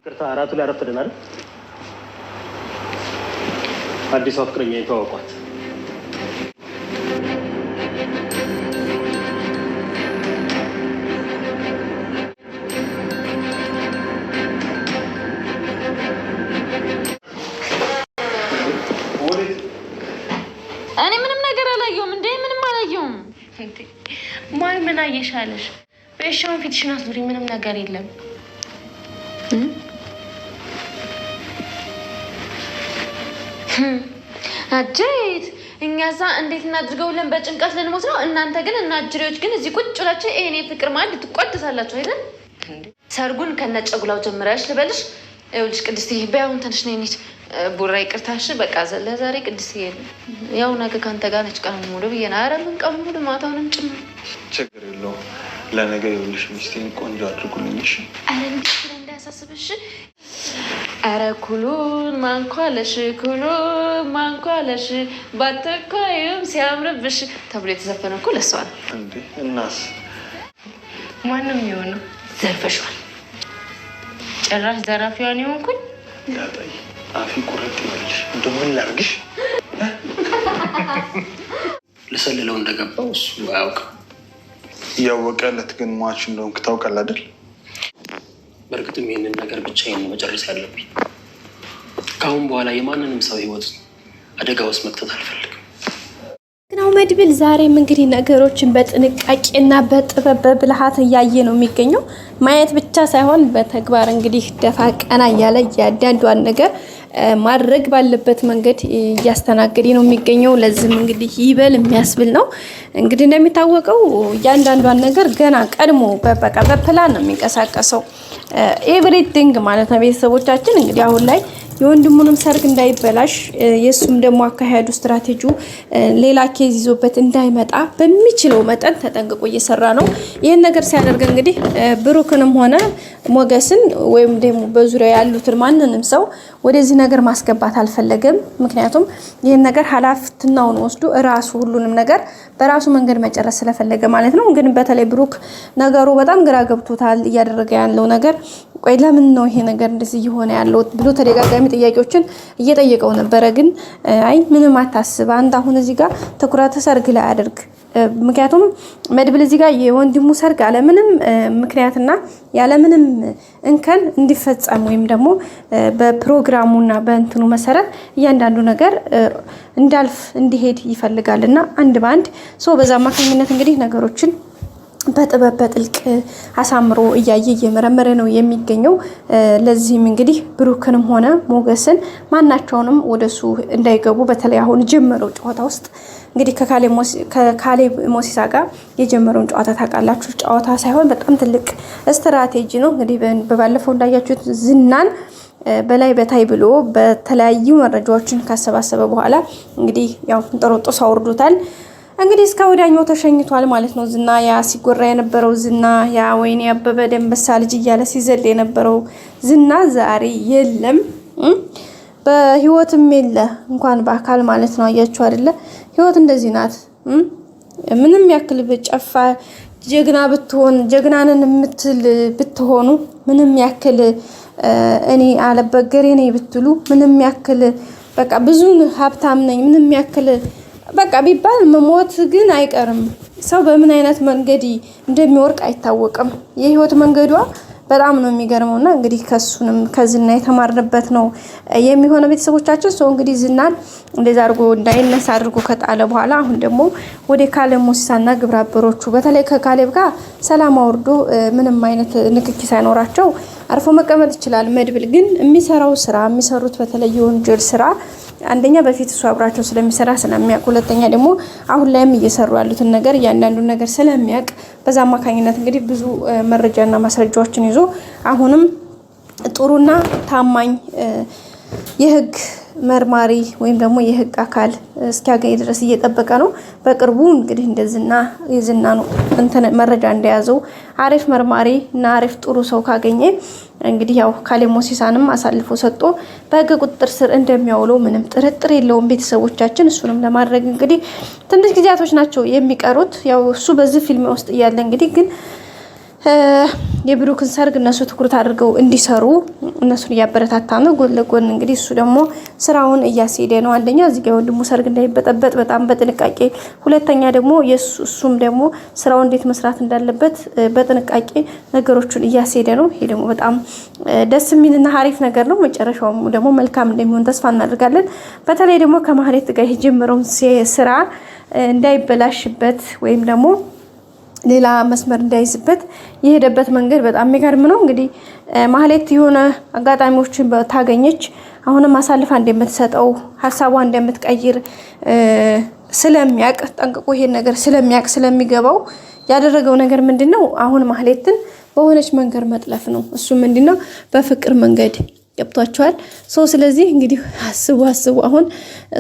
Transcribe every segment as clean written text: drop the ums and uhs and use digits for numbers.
ይቅርታ፣ እራቱ ላይ አረፍደናል። አዲሷ ፍቅረኛ የተዋወቋት። እኔ ምንም ነገር አላየሁም። እንዴ ምንም አላየሁም። ማን ምን አየሻለሽ? በእሻውን ፊትሽን አዙሪ። ምንም ነገር የለም። አጅሬት እኛ እዛ እንዴት እናድርገው ብለን በጭንቀት ልንሞት ነው። እናንተ ግን እና አጅሬዎች ግን እዚህ ቁጭ ብላችሁ ይሄኔ ፍቅር ማለት ትቋደሳላችሁ አይደል? ሰርጉን ከነጨጉላው ጀምረሽ ልበልሽ። ይኸውልሽ ቅድስትዬ፣ በይ አሁን ተነሽ ነይ እንሂድ። ቡራ ይቅርታሽ፣ በቃ ለዛሬ ቅድስትዬ፣ ያው ነገ ከአንተ ጋር ነች ቀኑን ሙሉ ብዬ ነው። ኧረ ምን ቀኑን ሙሉ ማታውንም ጭምር። ችግር የለውም። ለነገ ይኸውልሽ ሚስቴን ቆንጆ አድርጉልኝ። እሺ? ኧረ እንዴት እንዳያሳስብሽ። ኧረ ኩሉን ማንኳለሽ፣ ኩሉን ማንኳለሽ፣ ባትኳይም ሲያምርብሽ ተብሎ የተዘፈነ እኮ ለሷ ነው። እንዴ እናስ ማንም የሆነው ዘርፈሽዋል። ጭራሽ ዘራፊዋን የሆንኩኝ። ዳጣዬ አፊ ቁርጥ ይበልሽ። እንደው ምን ላድርግሽ? ልሰልለው እንደገባው እሱ አያውቅም። እያወቀለት ግን ሟች እንደሆንክ ታውቃለህ አይደል? በእርግጥም ይህንን ነገር ብቻዬን ነው መጨረስ ያለብኝ። ከአሁን በኋላ የማንንም ሰው ሕይወት አደጋ ውስጥ መክተት አልፈልግም። ግናው መድብል ዛሬም እንግዲህ ነገሮችን በጥንቃቄና በጥበብ በብልሃት እያየ ነው የሚገኘው። ማየት ብቻ ሳይሆን በተግባር እንግዲህ ደፋ ቀና እያለ እያንዳንዷን ነገር ማድረግ ባለበት መንገድ እያስተናገደ ነው የሚገኘው። ለዚህም እንግዲህ ይበል የሚያስብል ነው። እንግዲህ እንደሚታወቀው እያንዳንዷን ነገር ገና ቀድሞ በበቃ በፕላን ነው የሚንቀሳቀሰው everything ማለት ነው። ቤተሰቦቻችን እንግዲህ አሁን ላይ የወንድሙንም ሰርግ እንዳይበላሽ የእሱም ደግሞ አካሄዱ ስትራቴጂው ሌላ case ይዞበት እንዳይመጣ በሚችለው መጠን ተጠንቅቆ እየሰራ ነው። ይህን ነገር ሲያደርግ እንግዲህ ብሩክንም ሆነ ሞገስን ወይም ደግሞ በዙሪያው ያሉትን ማንንም ሰው ወደዚህ ነገር ማስገባት አልፈለገም። ምክንያቱም ይህን ነገር ኃላፊነቱን ወስዶ እራሱ ሁሉንም ነገር በራሱ መንገድ መጨረስ ስለፈለገ ማለት ነው። ግን በተለይ ብሩክ ነገሩ በጣም ግራ ገብቶታል። እያደረገ ያለው ነገር ቆይ ለምን ነው ይሄ ነገር እንደዚህ እየሆነ ያለው ብሎ ተደጋጋሚ ጥያቄዎችን እየጠየቀው ነበረ። ግን አይ ምንም አታስብ አንተ አሁን እዚህ ጋር ትኩረት ሰርግ ላይ አድርግ። ምክንያቱም መድብል እዚህ ጋር የወንድሙ ሰርግ ያለምንም ምክንያትና ያለምንም እንከን እንዲፈጸም ወይም ደግሞ በፕሮግራሙና በእንትኑ መሰረት እያንዳንዱ ነገር እንዳልፍ እንዲሄድ ይፈልጋል እና አንድ በአንድ so በዛ አማካኝነት እንግዲህ ነገሮችን በጥበብ በጥልቅ አሳምሮ እያየ እየመረመረ ነው የሚገኘው። ለዚህም እንግዲህ ብሩክንም ሆነ ሞገስን ማናቸውንም ወደሱ እንዳይገቡ በተለይ አሁን ጀመረው ጨዋታ ውስጥ እንግዲህ ከካሌብ ሞሲሳ ጋር የጀመረውን ጨዋታ ታውቃላችሁ። ጨዋታ ሳይሆን በጣም ትልቅ ስትራቴጂ ነው። እንግዲህ በባለፈው እንዳያችሁት ዝናን በላይ በታይ ብሎ በተለያዩ መረጃዎችን ካሰባሰበ በኋላ እንግዲህ ያው እንጦሮጦስ አውርዶታል። እንግዲህ እስከ ወዲያኛው ተሸኝቷል ማለት ነው። ዝና ያ ሲጎራ የነበረው ዝና ያ ወይኔ አበበ ደንበሳ ልጅ እያለ ሲዘል የነበረው ዝና ዛሬ የለም፣ በህይወትም የለ እንኳን በአካል ማለት ነው። አያችሁ አይደለ? ህይወት እንደዚህ ናት። ምንም ያክል ብጨፋ ጀግና ብትሆን ጀግናንን የምትል ብትሆኑ ምንም ያክል እኔ አለበገሬ ነኝ ብትሉ ምንም ያክል በቃ ብዙ ሀብታም ነኝ ምንም ያክል በቃ ቢባል መሞት ግን አይቀርም። ሰው በምን አይነት መንገድ እንደሚወርቅ አይታወቅም። የህይወት መንገዷ በጣም ነው የሚገርመው። እና እንግዲህ ከሱንም ከዝና የተማርንበት ነው የሚሆነው ቤተሰቦቻችን። ሰው እንግዲህ ዝናን እንደዛ አድርጎ እንዳይነሳ አድርጎ ከጣለ በኋላ አሁን ደግሞ ወደ ካሌብ ሞሲሳና ግብረ አበሮቹ በተለይ ከካሌብ ጋር ሰላም አውርዶ ምንም አይነት ንክኪ ሳይኖራቸው አርፎ መቀመጥ ይችላል። መድብል ግን የሚሰራው ስራ የሚሰሩት በተለይ የወንጀል ስራ አንደኛ በፊት እሱ አብራቸው ስለሚሰራ ስለሚያውቅ፣ ሁለተኛ ደግሞ አሁን ላይም እየሰሩ ያሉትን ነገር እያንዳንዱን ነገር ስለሚያውቅ በዛ አማካኝነት እንግዲህ ብዙ መረጃና ማስረጃዎችን ይዞ አሁንም ጥሩና ታማኝ የህግ መርማሪ ወይም ደግሞ የህግ አካል እስኪያገኝ ድረስ እየጠበቀ ነው። በቅርቡ እንግዲህ እንደዝና የዝና ነው እንትን መረጃ እንደያዘው አሪፍ መርማሪ እና አሪፍ ጥሩ ሰው ካገኘ እንግዲህ ያው ካሌብ ሞሲሳንም አሳልፎ ሰጥቶ በህግ ቁጥጥር ስር እንደሚያውለው ምንም ጥርጥር የለውም። ቤተሰቦቻችን እሱንም ለማድረግ እንግዲህ ትንሽ ጊዜያቶች ናቸው የሚቀሩት። ያው እሱ በዚህ ፊልም ውስጥ እያለ እንግዲህ ግን የብሩክን ሰርግ እነሱ ትኩረት አድርገው እንዲሰሩ እነሱን እያበረታታ ነው። ጎን ለጎን እንግዲህ እሱ ደግሞ ስራውን እያስሄደ ነው። አንደኛ እዚህ ጋር የወንድሙ ሰርግ እንዳይበጠበጥ በጣም በጥንቃቄ፣ ሁለተኛ ደግሞ እሱም ደግሞ ስራውን እንዴት መስራት እንዳለበት በጥንቃቄ ነገሮቹን እያስሄደ ነው። ይሄ ደግሞ በጣም ደስ የሚልና ሀሪፍ ነገር ነው። መጨረሻውም ደግሞ መልካም እንደሚሆን ተስፋ እናደርጋለን። በተለይ ደግሞ ከማህሌት ጋር የጀመረውን ስራ እንዳይበላሽበት ወይም ደግሞ ሌላ መስመር እንዳይዝበት የሄደበት መንገድ በጣም የሚገርም ነው። እንግዲህ ማህሌት የሆነ አጋጣሚዎችን ታገኘች አሁንም አሳልፋ እንደምትሰጠው ሀሳቧ እንደምትቀይር ስለሚያቅ ጠንቅቆ ይሄን ነገር ስለሚያቅ ስለሚገባው ያደረገው ነገር ምንድን ነው? አሁን ማህሌትን በሆነች መንገድ መጥለፍ ነው። እሱ ምንድን ነው? በፍቅር መንገድ ገብቷቸዋል። So ስለዚህ እንግዲህ አስቡ አስቡ አሁን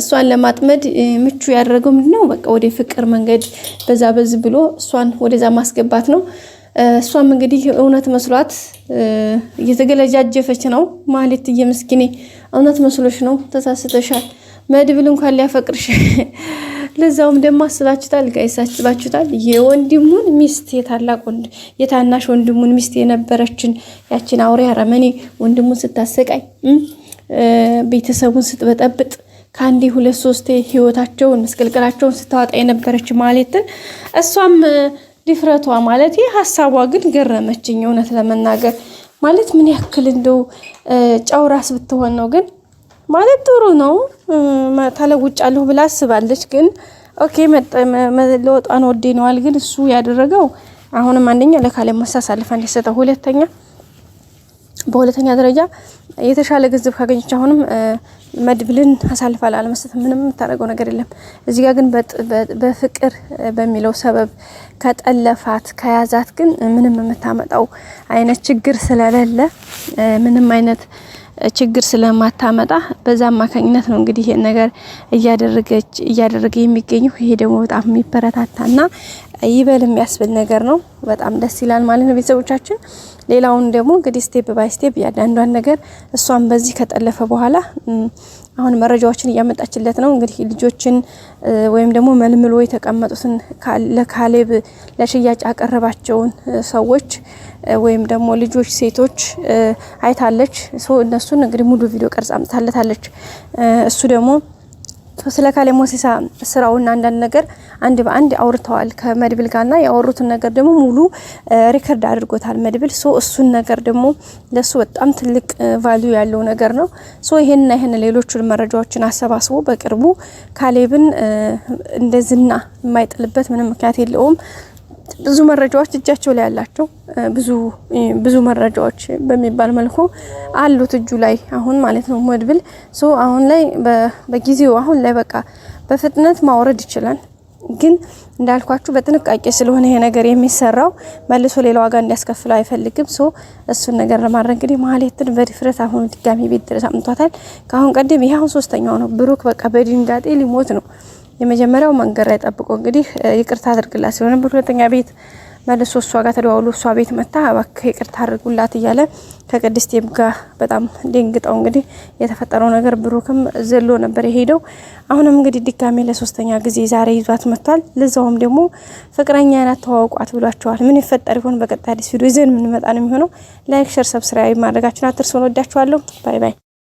እሷን ለማጥመድ ምቹ ያደረገው ምንድነው? በቃ ወደ ፍቅር መንገድ በዛ በዝ ብሎ እሷን ወደዛ ማስገባት ነው። እሷም እንግዲህ እውነት መስሏት እየተገለጃጀፈች ነው። ማለት እየምስኪኔ እውነት መስሎሽ ነው፣ ተሳስተሻል። መድብል እንኳን ሊያፈቅርሽ ለዛውም ደግሞ አስባችሁታል፣ guys አስባችሁታል። የወንድሙን ሚስት የታላቅ ወንድ የታናሽ ወንድሙን ሚስት የነበረችን ያችን አውሬ አረመኔ ወንድሙን ስታሰቃይ ቤተሰቡን ስትበጠብጥ ከአንዴ ሁለት ሶስቴ ህይወታቸውን ምስቅልቅላቸውን ስታወጣ የነበረች ማለትን እሷም ድፍረቷ ማለት ይህ ሀሳቧ ግን ገረመችኝ። እውነት ለመናገር ማለት ምን ያክል እንደው ጨው ራስ ብትሆን ነው ግን ማለት ጥሩ ነው ተለውጫለሁ ብላ አስባለች። ግን okay መለወጧን ወዴነዋል። ግን እሱ ያደረገው አሁንም አንደኛ ለካሌብ አሳልፋ እንዲሰጠው፣ ሁለተኛ በሁለተኛ ደረጃ የተሻለ ገንዘብ ካገኘች አሁንም መድብልን አሳልፋ ላለመስጠት ምንም የምታደርገው ነገር የለም። እዚህ ጋር ግን በፍቅር በሚለው ሰበብ ከጠለፋት ከያዛት ግን ምንም የምታመጣው አይነት ችግር ስለሌለ ምንም አይነት ችግር ስለማታመጣ በዛ አማካኝነት ነው እንግዲህ ይሄን ነገር እያደረገች እያደረገ የሚገኘው። ይሄ ደግሞ በጣም የሚበረታታና ይበል የሚያስብል ነገር ነው። በጣም ደስ ይላል ማለት ነው ቤተሰቦቻችን። ሌላውን ደግሞ እንግዲህ step by step እያንዳንዷን ነገር እሷን በዚህ ከጠለፈ በኋላ አሁን መረጃዎችን እያመጣችለት ነው። እንግዲህ ልጆችን ወይም ደግሞ መልምሎ የተቀመጡትን ለካሌብ ለሽያጭ ያቀረባቸውን ሰዎች ወይም ደግሞ ልጆች ሴቶች አይታለች። እነሱን እንግዲህ ሙሉ ቪዲዮ ቀርጻ አምጥታለታለች። እሱ ደግሞ ስለ ካሌብ ሞሲሳ ስራውና አንዳንድ ነገር አንድ በአንድ አውርተዋል ከመድብል ጋርና ያወሩትን ነገር ደግሞ ሙሉ record አድርጎታል መድብል። So እሱን ነገር ደግሞ ለሱ በጣም ትልቅ value ያለው ነገር ነው። So ይሄንና ይሄን ሌሎቹን መረጃዎችን አሰባስቦ በቅርቡ ካሌብን እንደ ዝና የማይጥልበት ምንም ምክንያት የለውም። ብዙ መረጃዎች እጃቸው ላይ ያላቸው ብዙ ብዙ መረጃዎች በሚባል መልኩ አሉት እጁ ላይ አሁን ማለት ነው መድብል። So አሁን ላይ በጊዜው አሁን ላይ በቃ በፍጥነት ማውረድ ይችላል። ግን እንዳልኳችሁ በጥንቃቄ ስለሆነ ይሄ ነገር የሚሰራው መልሶ ሌላ ዋጋ እንዲያስከፍለው አይፈልግም። So እሱን ነገር ለማድረግ እንግዲህ ማህሌትን በድፍረት አሁን ድጋሚ ቤት ድረስ አምጥቷታል። ከአሁን ቀደም ይሄ አሁን ሶስተኛው ነው። ብሩክ በቃ በድንጋጤ ሊሞት ነው። የመጀመሪያው መንገድ ላይ ጠብቆ እንግዲህ ይቅርታ አድርግላት ሲሆን ሁለተኛ ቤት መልሶ እሷ ጋር ተደዋውሎ እሷ ቤት መታ እባክህ ይቅርታ አድርጉላት እያለ ከቅድስቴም ጋር በጣም ደንግጠው እንግዲህ የተፈጠረው ነገር ብሩክም ዘሎ ነበር የሄደው። አሁንም እንግዲህ ድጋሜ ለሶስተኛ ጊዜ ዛሬ ይዟት መጥቷል። ለዛውም ደግሞ ፍቅረኛ ናት ተዋውቋት ብሏቸዋል። ምን ይፈጠር ይሆን? በቀጣይ አዲስ ቪዲዮ ይዘን የምንመጣ ነው የሚሆነው። Like፣ share፣ subscribe ማድረጋችሁን አትርሱ። ወዳችኋለሁ። Bye bye።